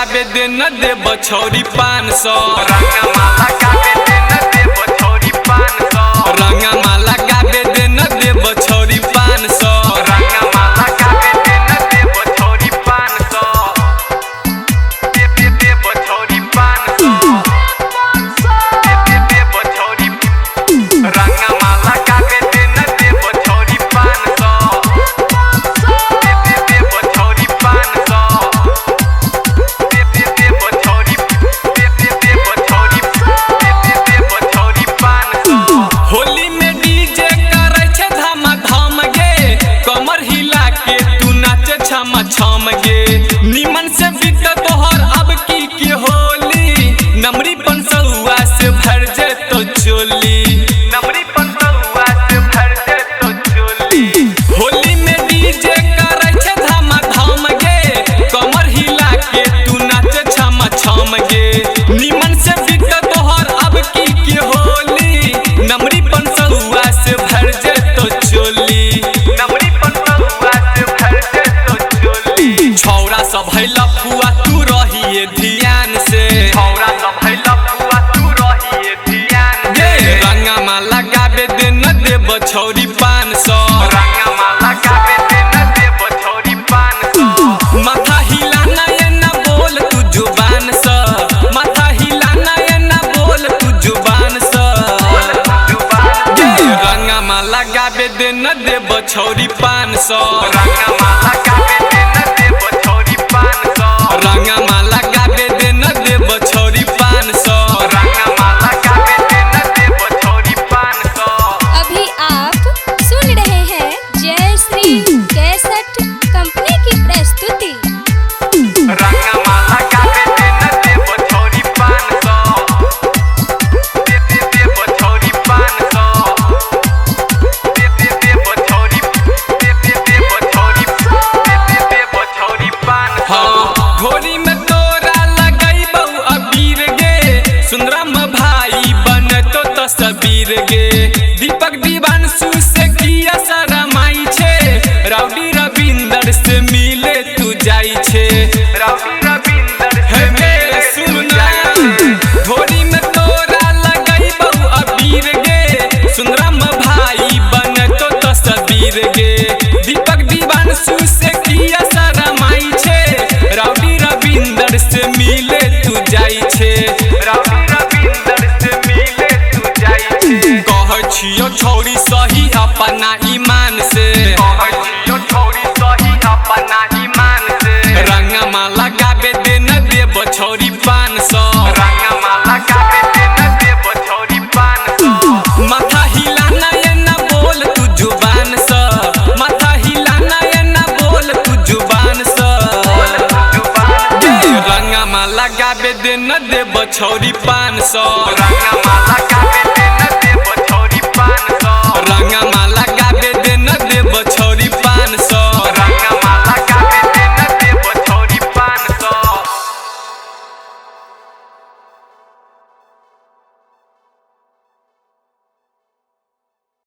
लगाबे दे न देब छौरी 500। रंगमा लगाबे दे न देब छौरी 500। रंगमा लगाबे दे न देब छौरी 500। रंगमा लगाबे दे न देब छौरी 500। दे दे देब छौरी 500। दे दे देब छौरी। रंगमा लगाबे दे न देब छौरी 500। दे दे देब छौरी 500। दे दे देब छौरी। दे दे देब छौरी। दे दे देब छौरी 500। होली में डीजे करै छै धमा धम गे, कमर हिला के तू नाच छमा छम गे। निमन से बीत तोहर अब की के होली, नमरी पंसौआ से भर जेतो चोली। नमरी पंसौआ से भर जेतो चोली। होली में डीजे करै छै धमा धम गे, कमर हिला के तू नाच छमा छम गे। निमन से बीत तोहर अब की के होली, नमरी पंसौआ से भर जेतो चोली। नमरी पंसौआ से भर जेतो चोली। छौरा सब है लफुआ तू रहिए ध्यान से। छौरा सब है लफुआ तू रहिए ध्यान गे से। रंगमा लगाबे दे न देब छौरी 500। रंगमा लगाबे दे न देब छौरी 500। माथा हिलाना ये ना बोल तू जुबान स, माथा हिलाना ये ना बोल तू जुबान स। बोल तू जुबान गे से। रंगमा लगाबे दे न देब छौरी 500। रंगमा लगाबे दे न देब छौरी 500। रंगमा लगाबे दे न देब छौरी 500। रंगमा लगाबे दे न देब छौरी 500। अभी आप सुन रहे हैं जय श्री कैसेट कंपनी की प्रस्तुति। रंगमा लगाबे दे न देब छौरी 500। दे दे देब छौरी 500। दे दे देब छौरी। दे दे देब छौरी। दे दे देब छौरी 500। हाँ घोड़ी में तोरा लगैबौ अबीर गे, सुंदरम भाई बनतो तस्वीर गे। दीपक दीवानसु से किया शरमाई छे, राउडी रविंदर से मिले तू जाई छे। राउडी रविंदर हे से गे मिले तू सुना जाई छे। घोड़ी में तोरा लगैबौ अबीर गे, सुंदरम भाई बनतो तस्वीर गे। दीपक दीवानसु से किया शरमाई छे, राउडी रविंदर से मिले तू जाई छे। राउडी रविंदर से मिले तू जाई छे। कहै छियौ छौरी सही अपना ईमान से। कहै छियौ छौरी सही अपना ईमान से। रंगमा लगाबे दे न देब छौरी 500। रंगमा लगाबे दे न देब छौरी 500। माथा हिलाना ये ना बोल तू जुबान स, माथा हिलाना ये ना बोल तू जुबान स। बोल तू जुबान गे से। रंगमा लगाबे दे न देब छौरी 500। रंगमा लगा